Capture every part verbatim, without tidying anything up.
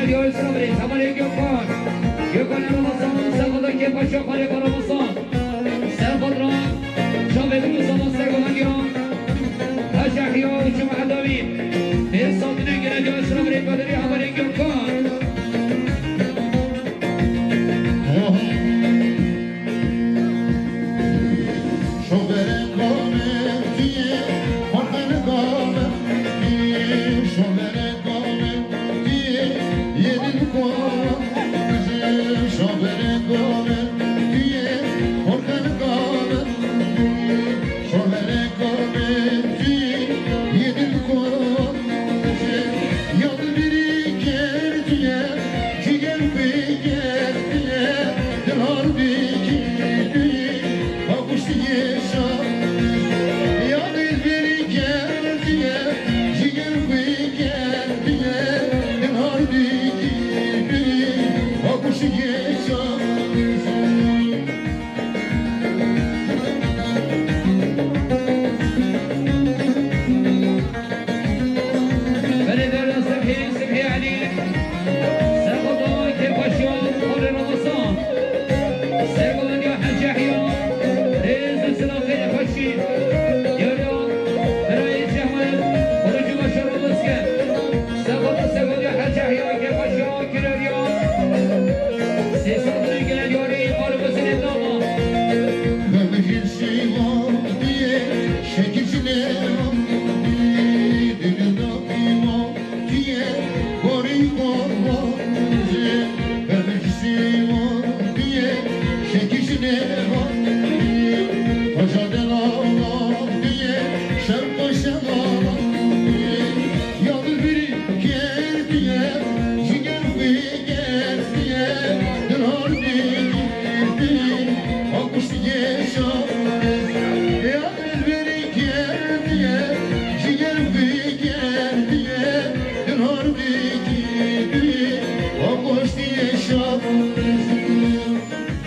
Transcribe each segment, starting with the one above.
Diyor Sabri, Sabri Gökhan. Gökhan Ramazan, Sabri Kepaşa, Kale Ramazan. Serfadra, Caved Mustafa Sergolan Diyor. Hacı Yahya, Cuma David. Esatını gelen Diyor Sabri, Kadri Sabri Gökhan. Belediye Sıbhi, Sıbhi Ali, Sergodan Kepaşiyan, Kore Ramazan, Sergodan ya Hacı Yahya, Reis Sıla Kepaşi, Yahya, Reis Ahmet, Kurucu Başarı Özgen, Sergodan, Sergodan ya Hacı Yahya Kepaşiyan, Kirarya, Sesatlı gelen yari, Marmızın Etlama.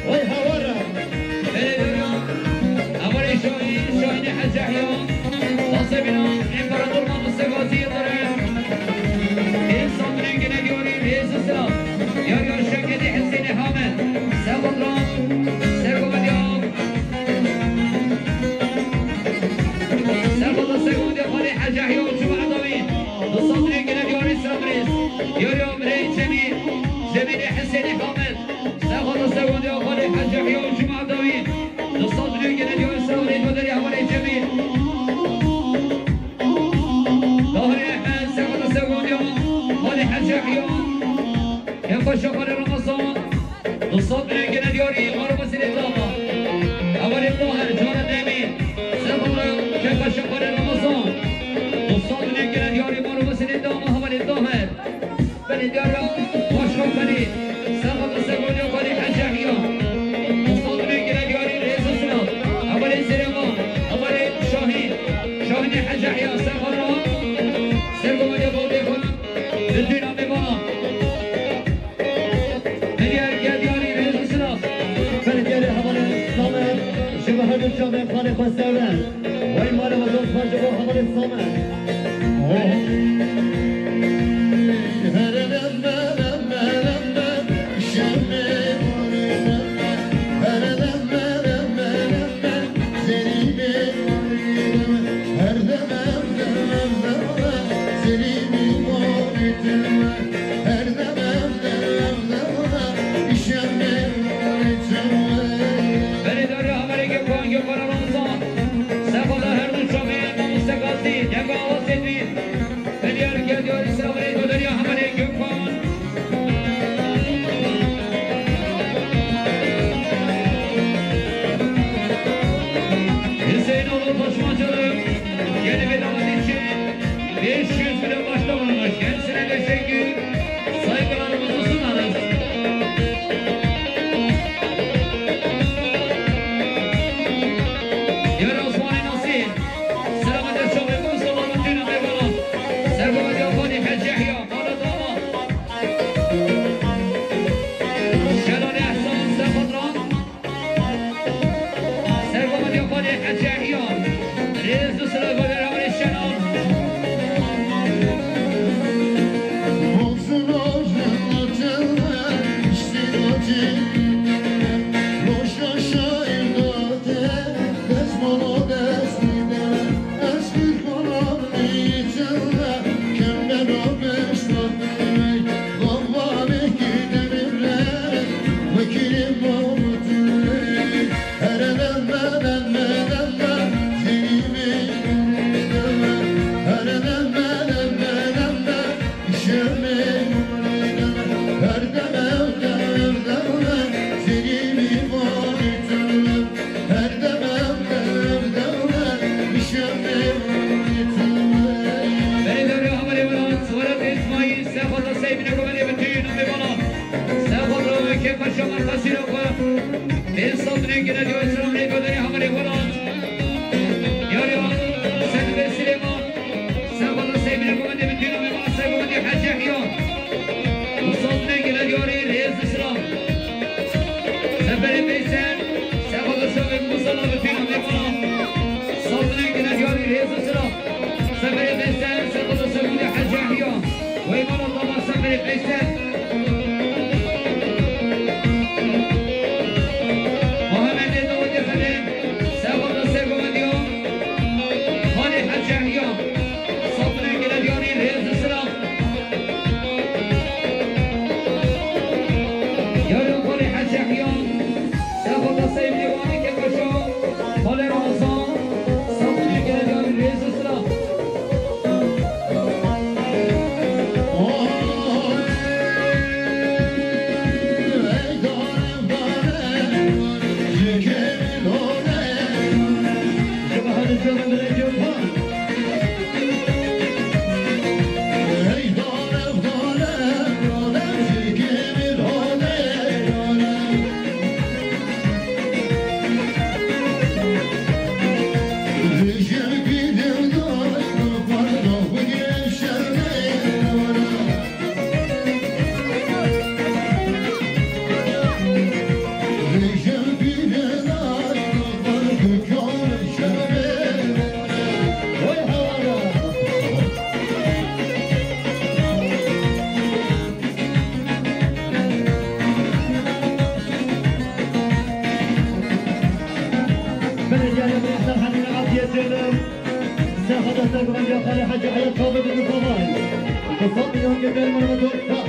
Vay hawara. Belediye, Amarê Şahî, Şahînê Hecehya, Qasebîna, Împarator Mamoste Gazî Yildirim, Êv Sandinê Gine Diyarî, Rêz û Silav, Yar Yar Şevketî Hesênê Hamed, Serxwe Dran, Serxwe Medya, Serxwe da Serxwe Medya, Xalê Hecehya û Cuma Edawî, Di Sandinê Gine Diyarî, Silav Rêz, Yar Yar Mireyê Cemî, Cemîlê Hesênê Hamed, Serxwe da Serxwe Medya, Xalê Hecehya û Cuma Edawî, Di Sandinê Gine Diyarî, Silav Rêz, Baderî Hevalê Cemî. Dahirê Ehmed, Serxwe da Serxwe Medya, Xalê Hecehya, Kepaşa Xalê Ramazan, Di Sandinê Gine Diyarî, Marmizînê Dama. Hevalê Tahir, Canan Emîn, Serxwe da Kepaşa Xalê Ramazan, Di Sandinê Gine Diyarî, Marmizînê Dama, Hevalê Tahir. Belediye Başkan Feri, Serxwe da Serxwe Medya, Xalê Hecehya, Di Sandinê Gine Diyarî, Rêz û Silav, Hevalê Zêrevan, Hevalê Şahîn, Şahînê Hecehya, Serxwe da Serxwe Medya, Bawdê Xwe, Dildîna Mêvana. Belediye Gine Diyarî, Rêz û Silav. Belediye Hevalê Samet, ji bo her du çavên xalê xwe ser be. Wey mala we dost xwe ji bo Hevalê Samet. Bê saldinên gele diyor selam rê godarê hamirê welat. Yar yar, Sedibê Silêman. Sefada Seybirê Gomendê bi tîno mê mala Sey Gomendê Hecî Yehya. Û saldinên gele diyarî rêz û silam. Seferê Veysel, Sefada Şavê Musala bi tîno mê mala. Saldinên gele diyarî rêz û silam. Seferê Veysel, Sefada Sey Gomendê Hecî Yehya. Wey mala dama Seferê Veysel. Muhammedê Dawidê Xelê, Sefada Sey Gomendiya, Xalê Hecî Yehya, Sabirê Gele Diyarî rêz û silam. Yarın Xalê Hecî Yehya, Sefada Sey Mêvanê Kekoşa, Xalê Ramazan, Sabirê Gele Diyarî rêz û silam. Belediye Başkanı Hemine Afiye Canım. Sefada Sey Gomendê Xalê Hecî Heyat Kavê bi Mustafa. Mustafa Yonge Berman ve Doktor.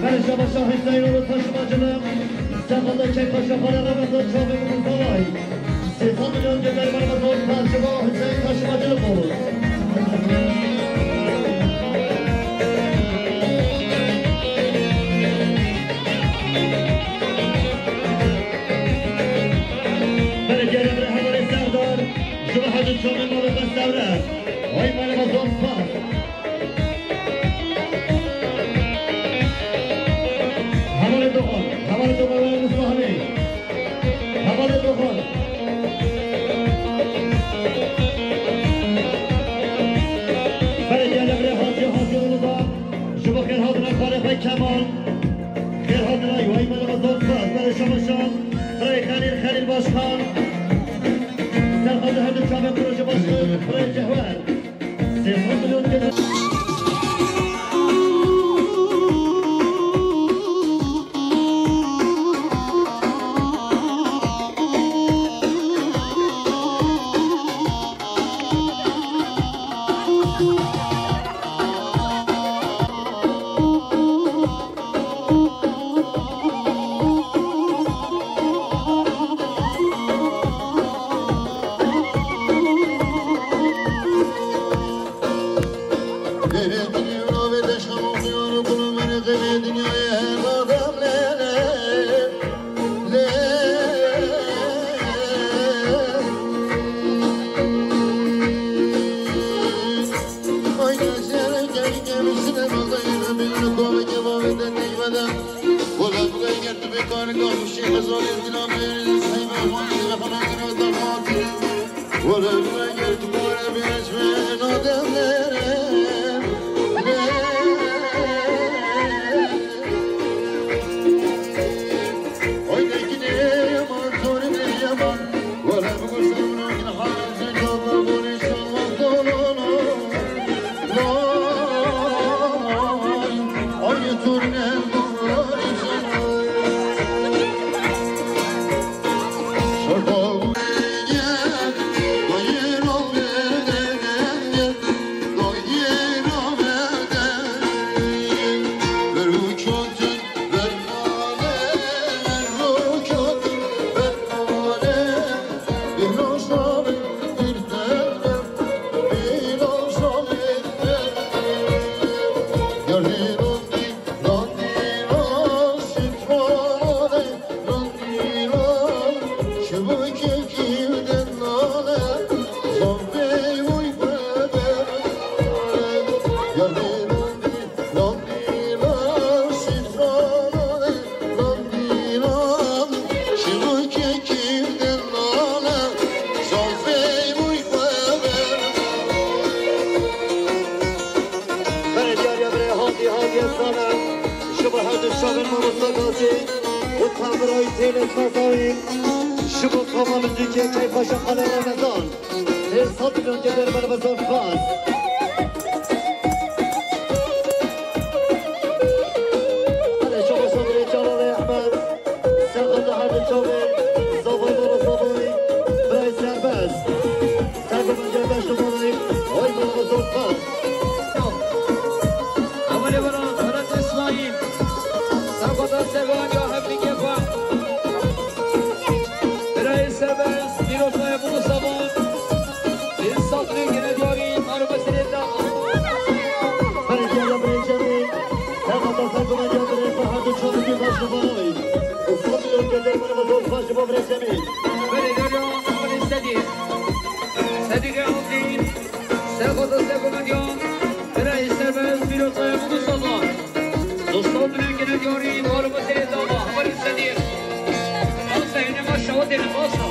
Berê şabaşa Hüseyin oğlu taşımacılık. Sefada Keypaşa Xalê Ramazan Çavê Mustafa. Sê sed milyon gönder Ramazan taşıma Hüseyin taşımacılık olur. Belediye Emre Hemale Serdar, Jula Hacı Çamlı Malı Besevre, Oy Malı Mazon Spas. Hevalê Doxan, Hevalê Doxan ve Mustafa Bey. Hevalê Doxan. Belediya Rêberê Hadi Hadi Esrana, ji bo her du çavên mamosta Gazî û Tembiray Têlê Sazayî, ji bo koma muzîkê Keyfa Şaxalê Remezan. Hêj sed milyon gelêr bere be zor spas. Belê, şabaş Andrê Celalê Ehmed. Serxweza her du çavên, zavay mala zavay, birayê serbest. Sergo min gel beş numarayê, hay mala zor spas. Hevalê wera, Xelet Îsmaîl. Serxweza Sergo ya hevdî kefa. Birayê serbest, pîrozbaya Mustafa. Hêj sed milyon gelêr diyarî, maro beserê da. Belediya Rêberê Cemî. Serxweza Sergo min gel birayê Ferhad û Çavî baş numarayê. Û sed milyon gelêr bere be zor spas ji bo birê Cemîl. Belê, Derya, Amelî Sedî. Sedî Geyaldî. Serxweza Sergo Medya. Birayê serbest, pîrozbaya Mustafa. Dostlar, dünün gene diyarî, malum, seyir dava, haber istediğim. Basta, yine maşallah, dedim, basta.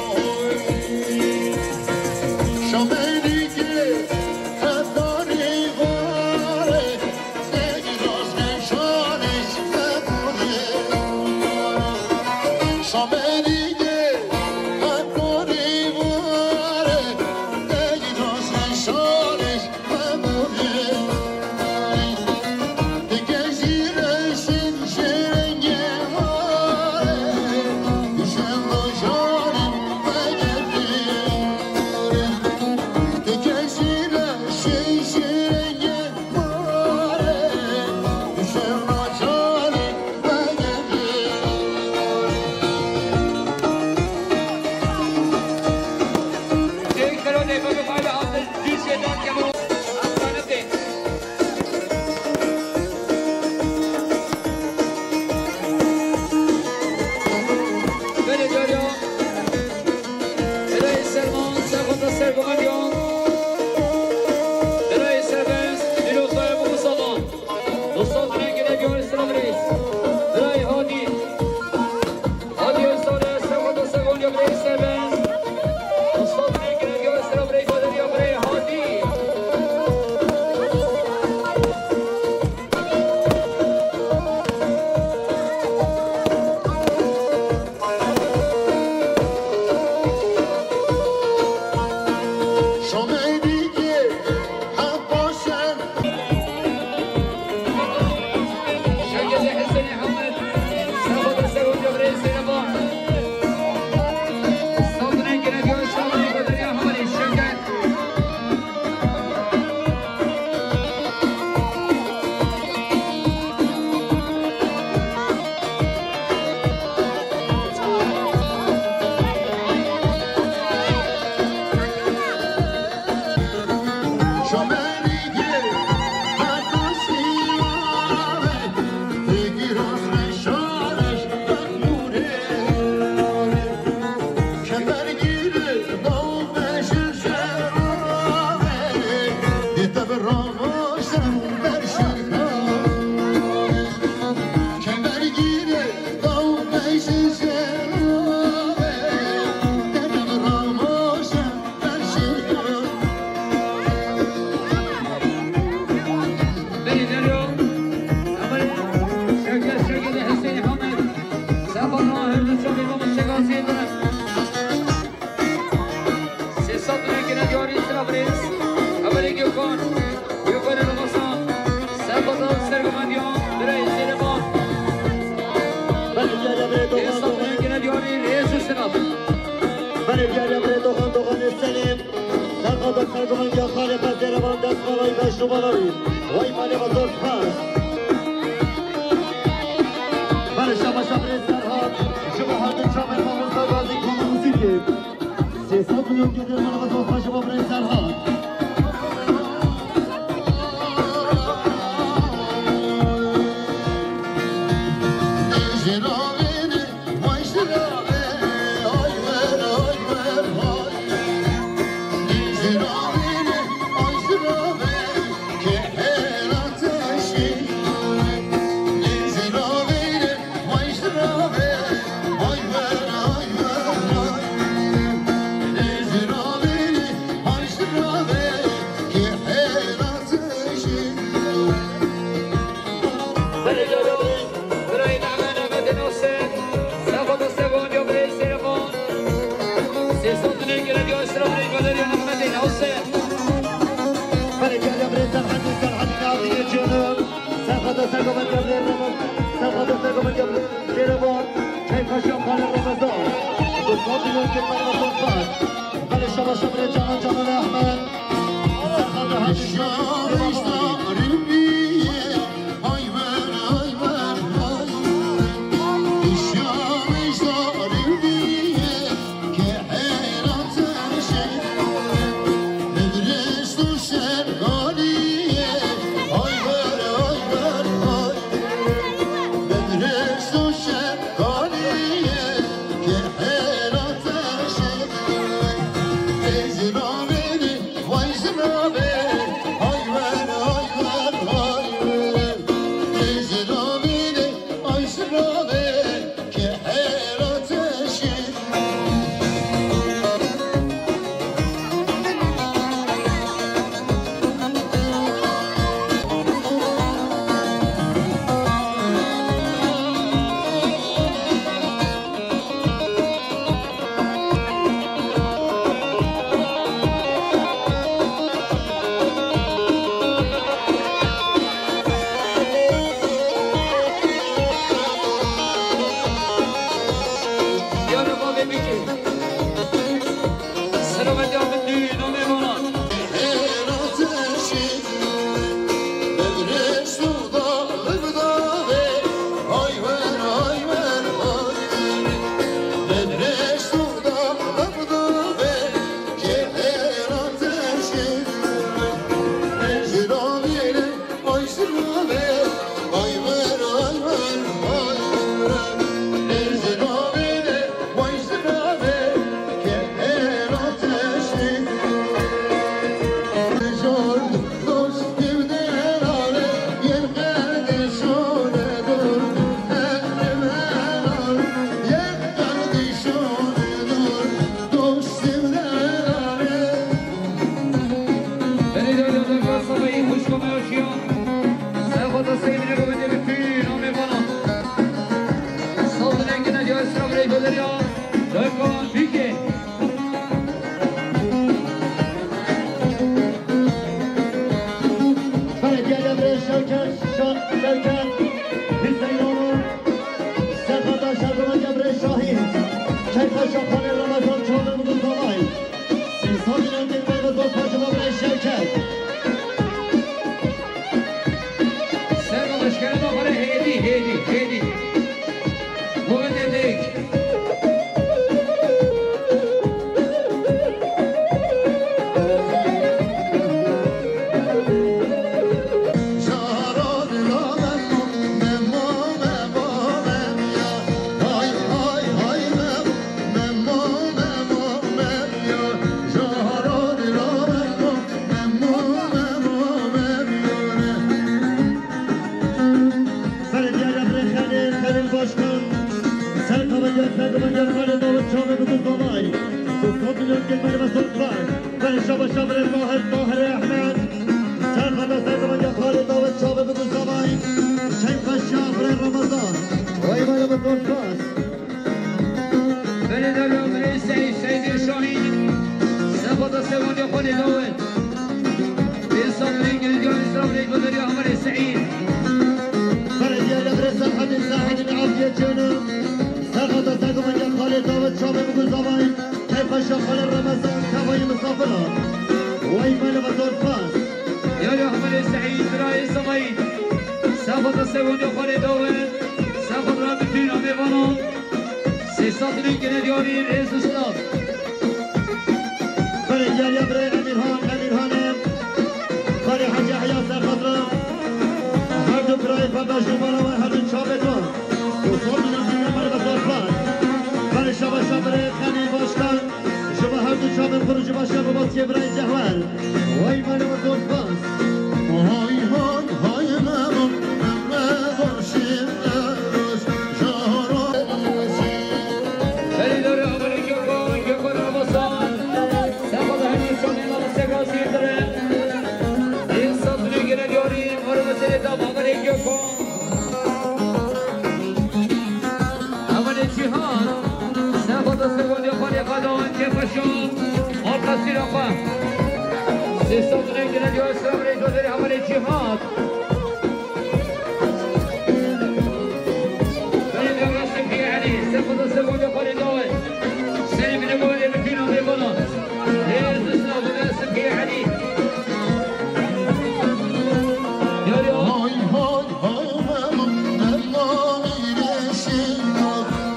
Sergomendiya xalê xwe zêrevan dest xwe way beş û balayî. Way malê xwe zor spas. Belê şabaşa birê Serhat. Ji bo her du çavên mamosta Gazî Komûnîstî. Sê sed milyon geder malê xwe zor spas ji bo birê Serhat. Belê geliya birê Serhedî, Serhedî navî yê cênû. Serhedî Sergomendiya birê Ramazan. Serhedî Sergomendiya birê Ramazan. Keyfa şav xalê Ramazan. Bi sed milyon gel Ramazan xal. Belê şabaşa birê Canan, Canan Ehmed. Serhedî Hacî. Diyar û bavê Mîkê. Selamet ya min dû nomê vana. Belê dayda derga Safayê xwişka me ya şiya. Ser xwe da sey bine bibinde bi tûyî namê vana. Sal dilengine diya Esra Birey Bederiya. Derga Bîkê. Belediye Devrê Şevket, Şa-, Şevket, Hüseyin Oğlu. Serhada Şergomendiya birê Şahîn. Keyfa şav xalê Ramazan çavê min dû zavay. Sî sal dilengê me ve zor spas ji bo birê Şevket. Serhada şkerema xwe hêdî, hêdî, hêdî. Bû dedik. Belediye Devrê Xelîl, Xelîl Başkan. Serkaba gel, serkaba gel, Xelîl Davut Çavê biguz davay. Doksan milyon gel, Merve Soklar. Belê şaba şabrê Tahir, Tahir Ehmed. Serkaba, serkaba gel, Xelîl Davut Çavê biguz davay. Keyfa şabrê Ramazan. Vay vay vay, dostlar. Belê Derya, belê Seyîd, Seyîdê Şahîn. Sefata Sewandê Xwedê Dawet. Bê sal lê gilgan, sal lê gilgan, Amerê Seîd. Belediye Devrê Serhedî, Serhedî Afiyê Cênû. Serhada Sergomendiya Xalê Dawet Çavê biguz davay. Keyfa şav xalê Remezan, kevayî misafira. Xwata segonda xwe lê dawin, ser xwe dira bi tîna mêvanan. Sê sed lî gine diyarî rêz û silav. Belê geriya birê Emîrhan, Emîrhan e. Xalê Hecî Heya ser xwe dira. Her du birayê xwe beş numara we her du çavê xwe. Û sor bi navî Emir Xezar Xan. Belê şabaş birê Xenî Başkan. Ji bo her du çavên xwe rû ji baş re bi baskê birayê Cehwer. Way mala we zor spas. Hay hay hay Memo, Memo şîr, jara. Belê dore amelê Gökhan, Gökhan Ramazan. Sefa da hemî sonê nava seka sîrdire. Êk sed lî gine diyarî, mara meselê da amelê Gökhan. Hevalê Cîhan, sefa da segondiya xwe lê qedan kêfeşan, arka sîra xwe. Sê sed rêngine diyo esra rê doderê hevalê Cîhan. Beni döversin bir eli, sefa da segondiya xwe lê dawet. Seni bile böyle bütün aleyhana. Rêz û silav bide Sibkê Elî. Yar yar. Hay hay hay Memo, Memo mîrê şîna,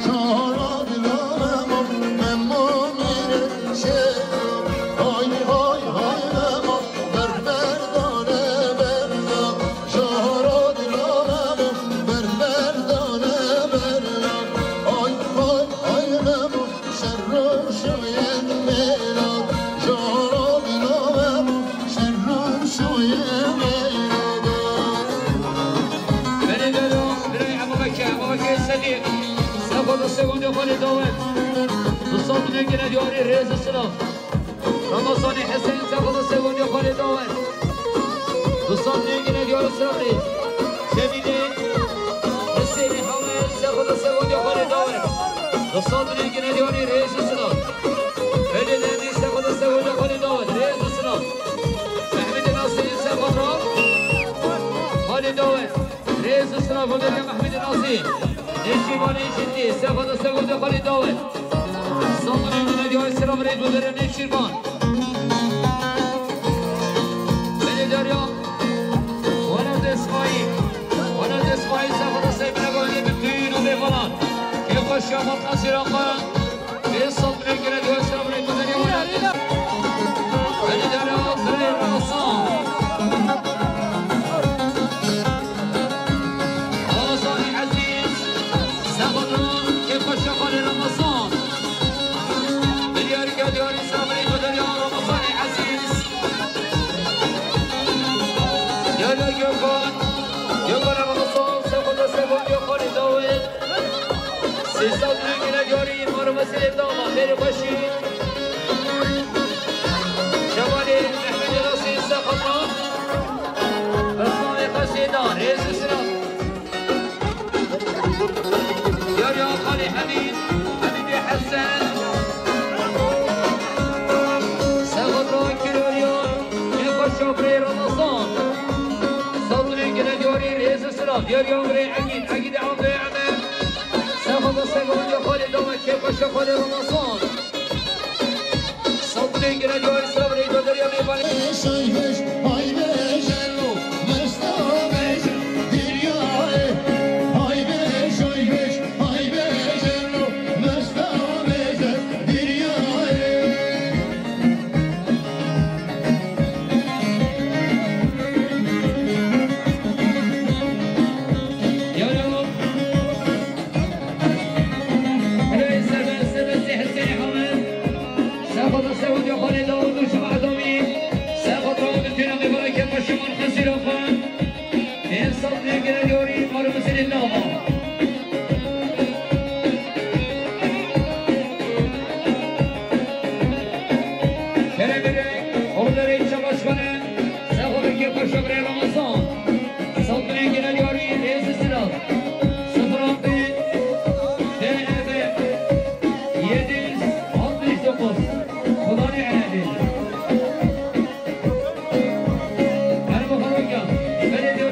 jara dila Memo, Memo mîrê şîna. Hay hay hay Memo, ber ber dane berda, jara dila Memo, ber ber dane berda. Hay hay hay Memo. Şerro şoyên mêla, jara bila Memo, şerro şoyên mêla. Belê dero, birayê Ebubekir, Ebubekir Sedîq. Sefa da segondiya xwe lê dawet. Du sed lî gine diyarî rêz û silav. Ramazanê Hesen, sefa da segondiya xwe lê dawet. Du sed lî gine diyarî silav rêz. Cemîlê Hesênê Hamed, sefa da segondiya xwe lê dawet. Du sed lî gine diyarî rêz û silav. Belê Derdî, sefa da segondiya xwe lê dawet. Rêz û silav. Mehmedê Nasî, sefa da xwe lê dawet. Rêz û silav, Goderya Mehmedê Nasî. Nêçîrvanê Cindî, sefa da segondiya xwe lê dawet. Sed lî gine diyarî silav rêz Goderya Nêçîrvan. Belê Derya, Welat Esmaîl, Welat Esmaîl, sefa da sey bine goyê bi tîn û bê falan. Kêfa şamat qasîra xwe. Pênc sed lî gine diyarî silav rêz Goderya Welat Esmaîl. Belê Derya, Zirê Ramazan. Ramazanê Ezîz, sefa da kêfa şaxalê Ramazan. Biryarî ke diyarî silav rêz Goderya Ramazanê Ezîz. Diyarî Gökhan, Gökhan Ramazan, sefa da segondiya xwe lê dawet. Sê sed lî gine diyarî, mara meselê dama, mêrê xweşî. Şevalê Mehmedê Nasî, sefa da. Besnavê xesê da, rêz û silav. Yar ya Xalê Hemîd, Hemîdê Hesen. Sefa da kirariya, ne xweşa birê Ramazan. Sed lî gine diyarî rêz û silav. Diyar ya birê Egîd, Egîdê Abdê Emer. Sefa da segondiya xwe lê dawet, kêfa şaxalê Ramazan. Sed lî gine diyarî silav rêz Goderya mêvanê. Şoy beş, hay beş, elo, mesta beş, diryayê. Hay beş, şoy beş, hay beş, elo, mesta beş, diryayê. Ya Rab. Birayê serbest, serbestê Hesênê Hamed. Sefa da segondiya xwe lê dawet û ji Mehdamî. Sefa da dawet û tîna mêvara kêfa şiman xesîra xwe. Pênc sed lî gine diyarî, mara meselê dama. Kerem Bey, orderê çabaşxane. Sefa da kêfa şaxalê Ramazan. Sed lî gine diyarî, rêz û silav. Sıfır altı D E B yedi yüz altmış dokuz. Kullanı Erdi. Her bu halka belediye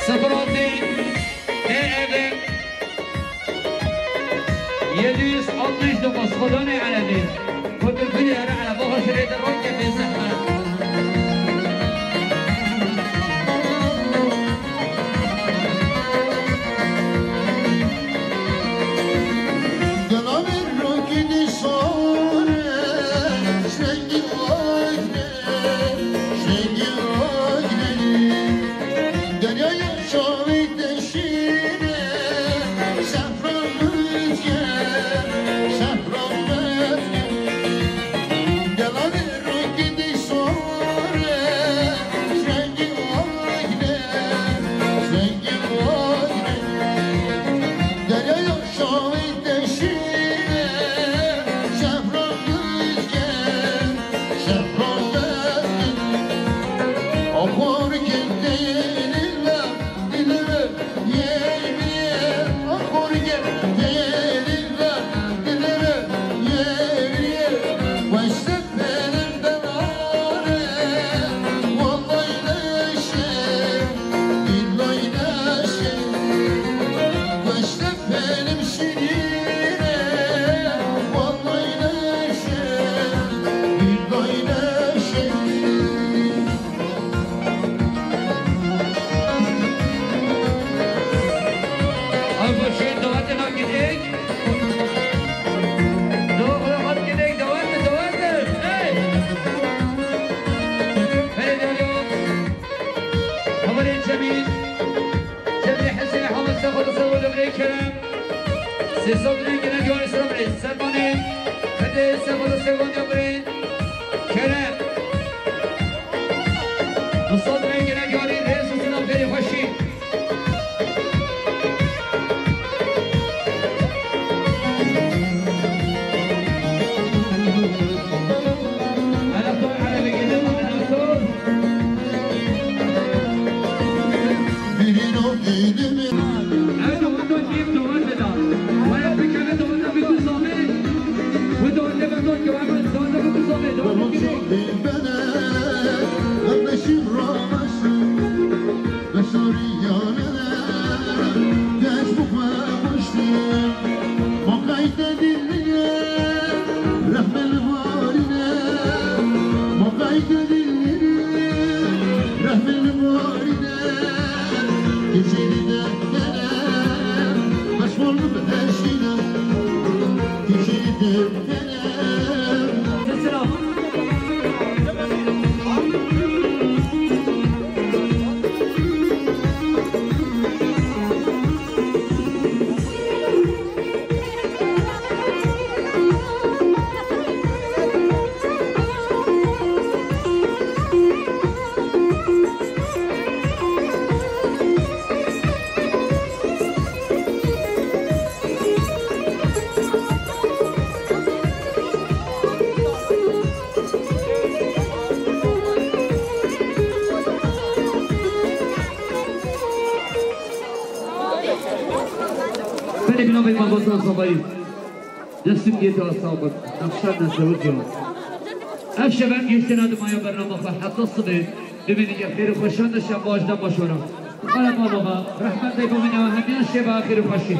Sefratî, E E V, yedi yüz altmış dokuz, Xwedonê Elevî. Ku tu gulê here Eleva xwe şirê de rokê bê zehmet. Gela min rokî dî sor e, rengî wagre, rengî wagre. Deryaya çavê te şîr e, sefran lûtke, sefran lûtke. Gela min rokî dî sor e, rengî wagre, rengî wagre. Deryaya Şawê te şîr e, şefran lûtke, şefran lûtke. Axur ke teyê lîla, dilê me yê bîye. Axur ke teyê lîla, dilê me yê bîye. Weşte Benim de var e, vallahi neşe, billahi neşe. Weşte benim şirine, vallahi neşe, billahi neşe. Ev şêr dawatina girêk. Dawa xwe hat girêk, dawat, dawat. Hey! Hey, Derya. Hevalên Cemîl. Cemîl Hesê Hemed Sefo de Sefo de Birê Kerem. Sê sed rengine diyarê Sefo de Sermanê. Xedê Sefo de Sefo de Birê Kerem. Misal rengine diyarî rêz û silam berî xweşî. Beşarî yanene, dest bi xwe kuştin. Maqayte dilliye, rehme li varîne. Maqayte dilliye, rehme li varîne. Kişîrî de tene, beşmol bi heşîne. Kişîrî de tene. Selam. Belê bi navê Malbatan Zavayî. Destûkiyê te sax bit. Nexşa te zewicî. Ev şev em gihiştine di maya bernama xwe heta sibê. Divê digel xêr û xweşan de şev baş de baş were. Xala mama me, rehmetê bimîne we hemiyan şeva xêr û xweşî.